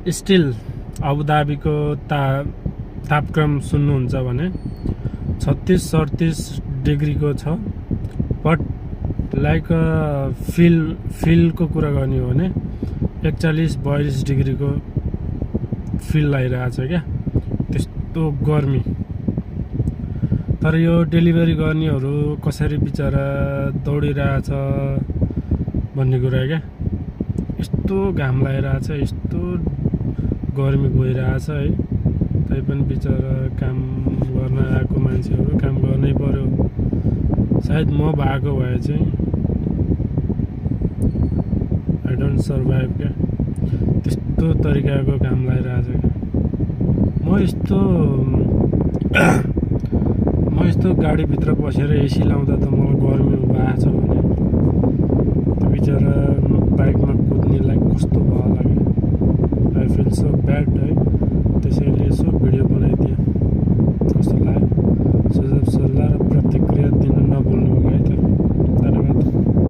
Still अबुधाबीको तापक्रम सुन्नुहुन्छ भने 36-37 डिग्रीको छ। बट लाइक फिलको कुरा गर्ने हो भने 41-42 डिग्रीको फिल लागिरहेछ क्या, त्यस्तो गर्मी। तर यो डेलिभरी गर्नेहरू कसरी बिचरा दौडिरहेछ भन्ने कुरा क्या। यस्तो घाम लागिरहेछ, यस्तो गर्मी गइरहेछ है, तैपनि बिचरा काम गर्न आएको मान्छेहरू काम गर्नै पर्यो। सायद म भएको भए चाहिँ आई डोन्ट सर्भाइभ क्या, त्यस्तो तरिकाको काम लागिरहेछ क्या। म यस्तो गाडीभित्र बसेर एसी लाउँदा त मलाई गर्मी भएको छ भने त्यो बिचरा बाइकमा कुद्नेलाई कस्तो भयो होला क्या। I feel so bad.